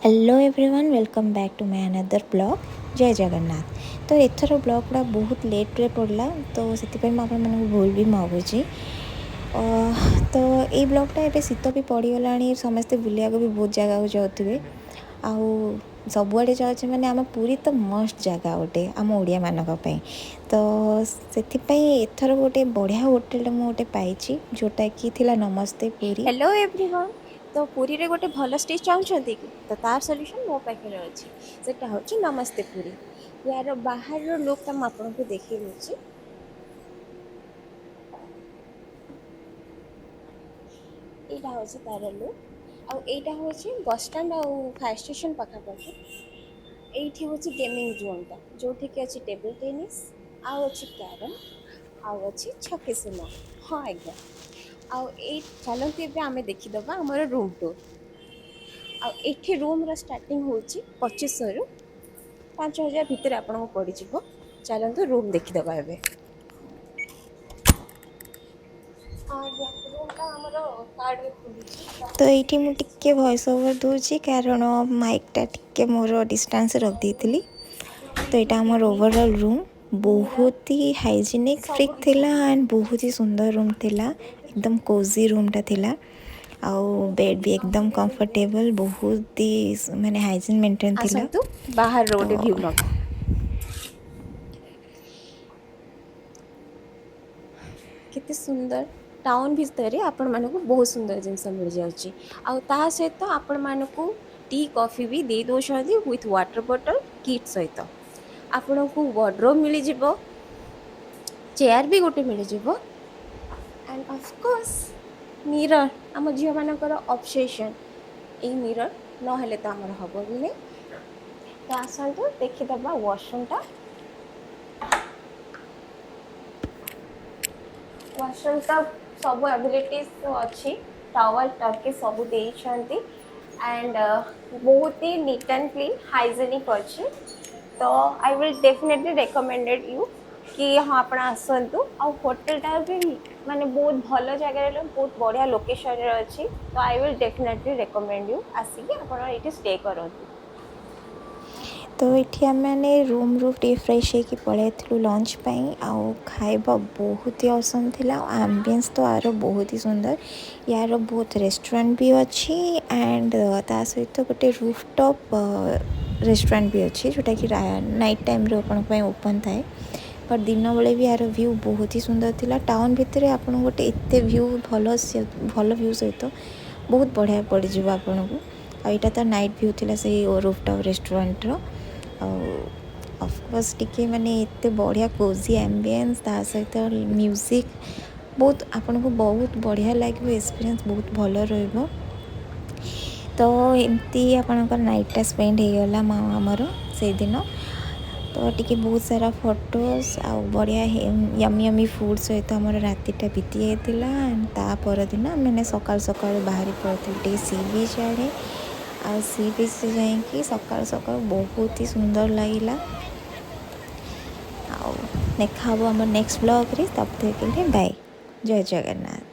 Hello everyone, welcome back to my another vlog. ଜୟ ଜଗନ୍ନାଥ। ତ ଏଥର ବ୍ଲଗ୍ଟା ବହୁତ ଲେଟ୍ରେ ପଡ଼ିଲା, ତ ସେଥିପାଇଁ ମୁଁ ଆପଣମାନଙ୍କୁ ଭୁଲ ବି ମାଗୁଛି। ତ ଏଇ ବ୍ଲଗ୍ଟା, ଏବେ ଶୀତ ବି ପଡ଼ିଗଲାଣି, ସମସ୍ତେ ବୁଲିବାକୁ ବି ବହୁତ ଜାଗାକୁ ଯାଉଥିବେ। ଆଉ ସବୁଆଡ଼େ ଯାଉଛି, ମାନେ ଆମ ପୁରୀ ତ ମଷ୍ଟ ଜାଗା ଗୋଟେ ଆମ ଓଡ଼ିଆମାନଙ୍କ ପାଇଁ। ତ ସେଥିପାଇଁ ଏଥର ଗୋଟେ ବଢ଼ିଆ ହୋଟେଲଟା ମୁଁ ଗୋଟେ ପାଇଛି, ଯେଉଁଟାକି ଥିଲା ନମସ୍ତେ ପୁରୀ। Hello everyone. ତ ପୁରୀରେ ଗୋଟେ ଭଲ ଷ୍ଟେ ଚାହୁଁଛନ୍ତି କି? ତ ତାର ସଲ୍ୟୁସନ୍ ମୋ ପାଖରେ ଅଛି। ସେଟା ହେଉଛି ନମସ୍ତେ ପୁରୀ। ୟାର ବାହାରର ଲୁକ୍ଟା ମୁଁ ଆପଣଙ୍କୁ ଦେଖେଇ ଦେଉଛି। ଏଇଟା ହେଉଛି ତାର ଲୁକ୍ ଆଉ ଏଇଟା ହେଉଛି ବସଷ୍ଟାଣ୍ଡ ଆଉ ଫାୟାର ଷ୍ଟେସନ୍ ପାଖାପାଖି। ଏଇଠି ହେଉଛି ଗେମିଂ ଜୋନ୍ଟା, ଯେଉଁଠିକି ଅଛି ଟେବୁଲ୍ ଟେନିସ୍ ଆଉ ଅଛି କ୍ୟାରମ୍ ଆଉ ଅଛି ଛକି ଶୂନ। ହଁ ଆଜ୍ଞା, ଆଉ ଏଇ ଚାଲନ୍ତୁ, ଏବେ ଆମେ ଦେଖିଦେବା ଆମର ରୁମ୍ ଟୁର୍। ଆଉ ଏଠି ରୁମ୍ର ଷ୍ଟାର୍ଟିଂ ହେଉଛି 2500ରୁ 5000 ଭିତରେ ଆପଣଙ୍କୁ ପଡ଼ିଯିବ। ଚାଲନ୍ତୁ, ରୁମ୍ ଦେଖିଦେବା ଏବେ। ଆଜ୍ଞା, ରୁମ୍ଟା ଆମର କାର୍ଡ଼ରେ ଖୋଲୁଛି। ତ ଏଇଠି ମୁଁ ଟିକେ ଭଏସ୍ ଓଭର୍ ଦେଉଛି, କାରଣ ମାଇକ୍ଟା ଟିକେ ମୋର ଡିଷ୍ଟାନ୍ସ ରଖିଦେଇଥିଲି। ଆପଣଙ୍କୁ ତ ଏଇଠି ଏଇଟା ଆମର ଟିଭି, ଓଭରଅଲ୍ ରୁମ୍। ମିରର୍ ବହୁତ ହି ହାଇଜେନିକ୍ ସବୁ ଫ୍ରିକ୍ କିଛି ଥିଲା ଅଛି। ଆଣ୍ଡ ବହୁତ ହି ସୁନ୍ଦର ରୁମ୍ ଥିଲା। ଏକଦମ କୋଜି ରୁମ୍ଟା ଥିଲା ଆଉ ବହୁତ ବେଡ଼୍ ହି ବି ଏକଦମ କମ୍ଫର୍ଟେବଲ୍ ବେଡ୍। କମ୍ଫର୍ଟେବଲ୍, ବହୁତ ହି ମାନେ ହାଇଜିନ୍ ମେଣ୍ଟେନ୍ ଥିଲା। ଆସନ୍ତୁ, ବାହାରର ତ ଗୋଟେ ଭ୍ୟୁ ନେବା। କେତେ ସୁନ୍ଦର! ଟାଉନ୍ ଭିତରେ ଆପଣମାନଙ୍କୁ ବହୁତ ସୁନ୍ଦର ଜିନିଷ ମିଳିଯାଉଛି। ଆଉ ତା ସହିତ ଆପଣମାନଙ୍କୁ ଟି କଫି ବି ଦେଇ ଦେଉଛନ୍ତି ୱିଥ୍ ୱାଟର୍ ବଟଲ୍ କିଟ୍ ସହିତ। ଆପଣଙ୍କୁ ୱାର୍ଡରୋବ୍ ମିଳିଯିବ, ଚେୟାର ବି ଗୋଟେ ମିଳିଯିବ ଆଣ୍ଡ ଅଫକୋର୍ସ ମିରର୍। ଆମ ଝିଅମାନଙ୍କର ଅବସେସନ୍, ଏଇ ମିରର୍ ନହେଲେ ତ ଆମର ହେବ ବି ନାହିଁ। ତ ଆସନ୍ତୁ, ଦେଖିଦେବା ୱାସରୁମ୍ଟା। ୱାସରୁମ୍ଟା ସବୁ ଆବିଲିଟିସ୍ ଅଛି, ଟାୱେଲ୍ ଟର୍କି ସବୁ ଦେଇଛନ୍ତି ଆଣ୍ଡ ବହୁତ ହି ନିଟ୍ ଆଣ୍ଡ କ୍ଲିନ୍, ହାଇଜେନିକ୍ ଅଛି। ତ I will definitely recommended you କି ହଁ, ଆପଣ ଆସନ୍ତୁ। ଆଉ ହୋଟେଲଟା ବି ମାନେ ବହୁତ ଭଲ ଜାଗାରେ, ବହୁତ ବଢ଼ିଆ ଲୋକେସନରେ ଅଛି। ତ I will definitely recommend you, ଆସିକି ଆପଣ ଏଇଠି ଷ୍ଟେ କରନ୍ତୁ। ତ ଏଠି ଆମେମାନେ ରୁମ୍ରୁ ଟିକେ ଫ୍ରେଶ୍ ହେଇକି ପଳେଇଥିଲୁ ଲଞ୍ଚ ପାଇଁ। ଆଉ ଖାଇବା ବହୁତ ହି ଅସମ୍ ଥିଲା ଆଉ ଆମ୍ବିଏନ୍ସ ତ ଆର ବହୁତ ହି ସୁନ୍ଦର। ୟାର ବହୁତ ରେଷ୍ଟୁରାଣ୍ଟ ବି ଅଛି ଆଣ୍ଡ ତା ସହିତ ଗୋଟେ ରୁଫ୍ ଟପ୍ ରେଷ୍ଟୁରାଣ୍ଟ ବି ଅଛି, ଯେଉଁଟାକି ନାଇଟ୍ ଟାଇମ୍ରେ ଆପଣଙ୍କ ପାଇଁ ଓପନ୍ ଥାଏ। ବଟ୍ ଦିନବେଳେ ବି ୟାର ଭ୍ୟୁ ବହୁତ ହି ସୁନ୍ଦର ଥିଲା। ଟାଉନ୍ ଭିତରେ ଆପଣଙ୍କୁ ଗୋଟେ ଏତେ ଭ୍ୟୁ ଭଲ, ଭଲ ଭ୍ୟୁ ସହିତ ବହୁତ ବଢ଼ିଆ ପଡ଼ିଯିବ ଆପଣଙ୍କୁ। ଆଉ ଏଇଟା ତ ନାଇଟ୍ ଭ୍ୟୁ ଥିଲା ସେଇ ରୁଫ୍ ଟପ୍ ରେଷ୍ଟୁରାଣ୍ଟର। ଆଉ ଅଫକୋର୍ସ ଟିକେ ମାନେ ଏତେ ବଢ଼ିଆ କୋଜି ଆମ୍ବିଏନ୍ସ, ତା ସହିତ ମ୍ୟୁଜିକ୍, ବହୁତ ଆପଣଙ୍କୁ ବହୁତ ବଢ଼ିଆ ଲାଗିବ, ଏକ୍ସପିରିଏନ୍ସ ବହୁତ ଭଲ ରହିବ। ତ ଏମିତି ଆପଣଙ୍କର ନାଇଟ୍ଟା ସ୍ପେଣ୍ଡ ହେଇଗଲା ମା ଆମର ସେଇଦିନ। ତ ଟିକେ ବହୁତ ସାରା ଫଟୋସ୍ ଆଉ ବଢ଼ିଆ ୟମି ୟମି ଫୁଡ଼୍ ସହିତ ଆମର ରାତିଟା ବିତି ଯାଇଥିଲା। ଆଣ୍ଡ ତା ପରଦିନ ଆମେ ସକାଳୁ ସକାଳୁ ବାହାରି ପଡ଼ିଥିଲୁ ଟିକେ ସି ବିଚ୍ ଆଡ଼େ। ଆଉ ସି ବିଚ୍ରେ ଯାଇକି ସକାଳୁ ସକାଳୁ ବହୁତ ହି ସୁନ୍ଦର ଲାଗିଲା। ଆଉ ଦେଖା ହେବ ଆମ ନେକ୍ସଟ ବ୍ଲଗ୍ରେ। तब तक के लिए ବାଏ, ଜୟ ଜଗନ୍ନାଥ।